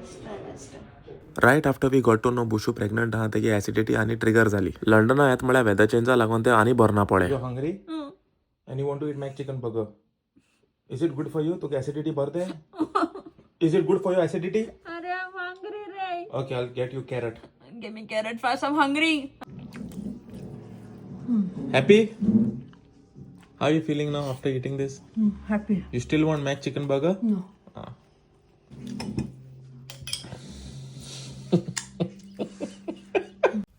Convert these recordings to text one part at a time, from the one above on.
Last trimester. Right after we got to know Bushu pregnant आहा, तेगी acidity आनी trigger जाली. लंडना येत म्हळ्यार वेदर चेंजा लागून ते आनी बरो ना पळय. You hungry and you want to eat Mac chicken burger. Is it good for you? तुका एसिडिटी भरते? Is it good for your acidity? अरे, I'm hungry रे. Okay, I get you carrot. Give me carrot first. I'm hungry. Happy? How you feeling now after eating this? Happy. You still want Mac chicken burger? No.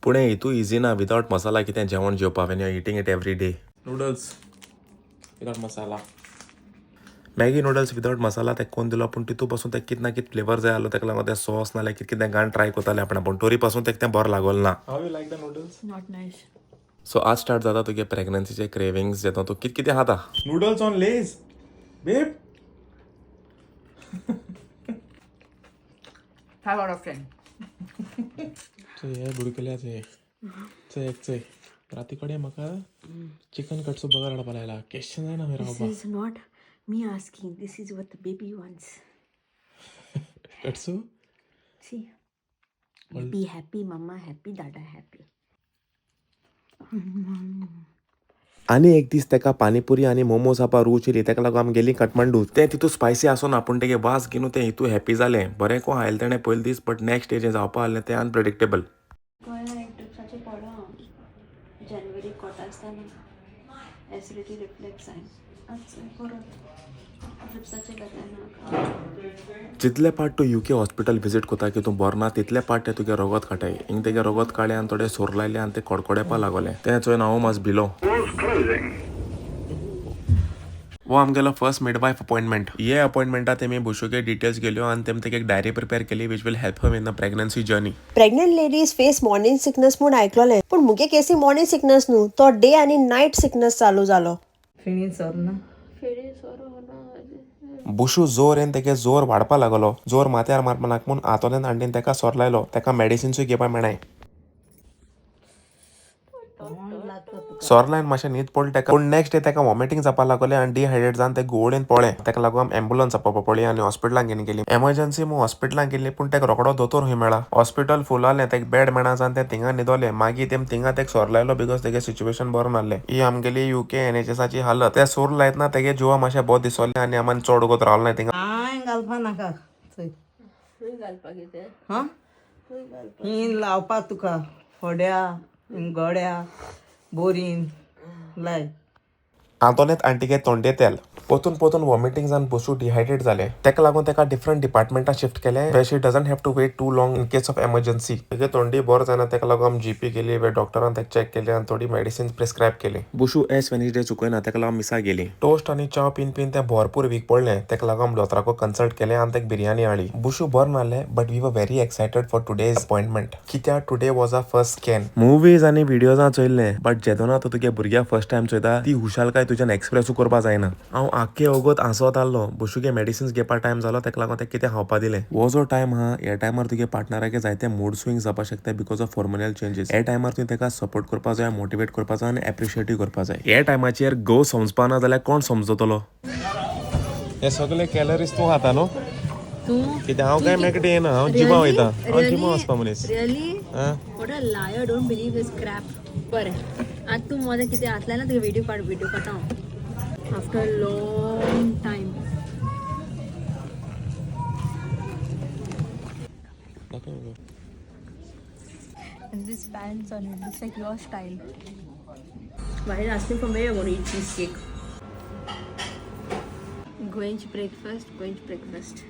पूण हें हितू easy ना विदावट मसाला कितें जेवण जेवपा when you are eating it every day. Noodles without masala. Maggi noodles without masala तेका कोण दिलो, पूण तितू पासून तेका कित ना कित फ्लेवर जाय आसलो. तेका लागून तें सॉस नाल्यार कित कितें घाण ट्राय करताले आपण, पूण तरी पासून तेका तें बरें लागोल ना. How you like the noodles? Not nice. So आज स्टार्ट जाता तुगे प्रेग्नन्सीचे क्रेविंग्स, जेतो तूं कित कितें खाता. Noodles on Lay's babe. 5 out of 10. चोय हे बुडकुल्या चोय चोय एक चोय राती कडेन म्हाका चिकन कटसो बगर हाडपा लायला, केश्शें जायना मागीर This रावपा. is not me asking. This is what the baby wants. Katsu. See. Be happy, mama happy, dada happy. आनी एक दीस तेका पानीपुरी आनी मोमोज हापा रूच येयली. तेका लागून आमी गेली काठमांडू. तें तितू स्पायसी आसोना, पूण तेगे वास घेवन तें हितू हॅपी जालें. बरें को आयलें तेणें पयले दीस, बट नेक्स्ट डे जें जावपा आहलें तें अनप्रेडिक्टेबल. गोंया एक ड्रिप्साचें पडलो हांव जानेवारी कोटा आसतना, एसिडिटी रिफ्लेक्स जायन. आतां परत ड्रिप्साचें घेताय म्हाका. जितले पाट तूं युके हॉस्पिटल विजीट कोता की तूं बरो ना, तितले पाट ते तुगे रगत काडटाय. हिंग तेगे रगत काडलें आनी थोडें सोर लायलें आनी ते कडकडेपा लागोलें. तें चोयन हांव मातसो भिलो. वो आमगेलो फर्स्ट मिडवायफ अपॉइंटमेंट. हे अपॉइंटमेंटा तेमी बुशुगे डिटेल्स गेल्यो आनी तेमी तेका एक डायरी प्रिपेर केली which will help him in the pregnancy journey. Pregnant ladies face morning sickness म्हूण आयकलोलें, पूण मुगे केसी मॉर्निंग सिकनस न्हू, तो डे आनी नायट सिकनस चालू जालो. फेणी सर ना. फेणी सोरो ना. बुशू जोर येवन तेगे जोर वाडपा लागलो. जोर माथ्यार मारपा नाका म्हूण आंतोनेत आंटीन तेका सोर लायलो. तेका मेडिसिन्सूय घेवपा मेळनाय. सोर लायन मातशें न्हीद पडली तेका, पूण नेक्स्ट डे तेका वॉमिटींग जावपा लागलें आनी डिहायड्रेट जावन तें घुंवळेन पळ्ळें. तेका लागून आमी एम्बुलन्स आपोवपा पडली आनी हॉस्पिटलान घेवन गेली. एमर्जन्सी म्हूण हॉस्पिटलान गेली, पूण तेका रोकडो दोतोर खंय मेळा? हॉस्पिटल फूल आहलें. तेका बेड मेळना जावन तें थिंगा न्हिदोलें. मागीर तेम थिंगा तेका सोर लायलो because तेगे सिच्युएशन बरो नासलें. ही आमगेली युके एनएचएसाची हालत. ते सोर लायतना तेगे जिवा मातशें बरो दिसोलें आनी आमी चड वगत रावलें थिंगा. कांय घालपा नाका चोय. खंय घालपाक कितें? हां, ही लावपा तुका फोड्या गोड्या बोरीन लाय. आंतोनेत आंटीगे तोंडे तेल. पोतून पोतून वॉमिटींग जावन बसू डिहायड्रेट जालें. तेका लागून तेका डिफरंट डिपार्टमेंटान शिफ्ट केलें where she doesn't have to wait too long in case of emergency. तेगे तोंडी बरो जायना, तेका लागून आमी जीपी गेली वे डॉक्टरान तेका चॅक केलें आनी थोडी मेडिसिन प्रिस्क्रायब केली. बुशू एश वेनसडे चुकयना, तेका लागून मिसा गेली. टोस्ट आनी चाव पीन पीन तें भरपूर वीक पडलें. तेका लागून आमी दोतोराको कन्सल्ट केलें आनी तेका बिरयानी हाडली. बुशू बरें नासलें, but we were very excited for today's appointment, कित्याक today was a first scan. Movies आनी विडियोजां चोयल्लें, बट जेदोना तूं तुगे भुरग्याक फर्स्ट टायम चोयता, ती हुशालकाय तुज्यान एक्सप्रेसूय करपा जायना. हांव आख्खे वगत हांसत आहलो. बुशुगे मेडिसिन्स घेवपा टायम जालो, तेका लागून तेका कितें खावपा दिलें. हो जो टायम आहा, ह्या टायमार तुगे पार्टनराक जायते मूड स्विंग जावपा शकता because of hormonal changes. ह्या टायमार तुवें तेका सपोर्ट करपा जाय, मोटिवेट करपा जाय आनी एप्रिशिएटूय करपा जाय. ह्या टायमाचेर घोव समजपा ना जाल्यार कोण समजतलो? हे सगळे कॅलरीज तूं खाता न्हू? तूं कित्याक हांव काय मेकटे येना, हांव जिमा वयता, हांव जिमा वचपा मनीस. रियली? आं. What a liar. Don't believe his crap. बरें, आतां तूं मोदें कितें आसलें ना, तुका व्हिडियो काड, व्हिडियो काडटा हांव आफ्टर लॉंग टायम. दाखय म्हाका. And this pants on it, it's like your style. Why are you asking for me? I want to eat cheesecake. Going to breakfast, going to breakfast.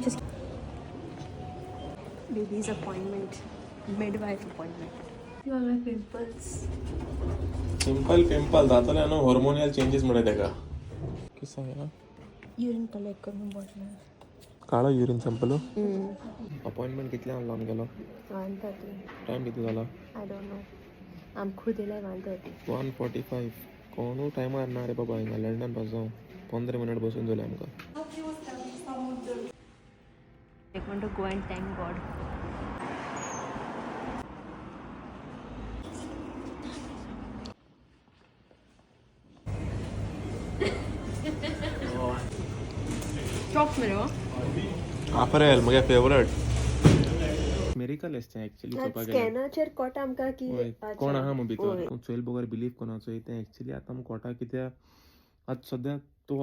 Just baby's appointment, midwife appointment. You are my pimples. Simple pimple जातले न्हू, हॉर्मोनियल changes म्हणटा तेका. कितें सांगया? Urine collect करून bottle. काडो urine sample. Appointment कितल्यांक आसलो आमगेलो? 1:30. टायम कितें जाला? I don't know. I'm खुद येयल्या 1:30. 1:45. कोणूय टायमार ना रे बाबा हिंगा लंडन पासून. 15 मिनट बसून जालें आमकां. I want to go and thank God. Chop मरे हो. काफरेल म्हगे फेवरेट. मेरिकल तें एक्चुअली चोवपाक गेल्यार. स्कॅनाचेर कोटा आमकां की वय, कोण आहा मग भितर चोयल बगर बिलीव कोना चोय तें एक्चुअली आतां आमकां कोटा कित्याक आतां सद्या तो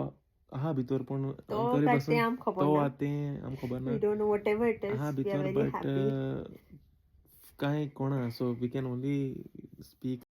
आहा भितर पूण तो तरी काय पासून तें आमकां खबर तो ना. आहा तें आमकां खबर we ना. Don't know whatever it is, आहा we are भितर व्हेरी बट हॅपी. कांय कोणा, so we can only speak.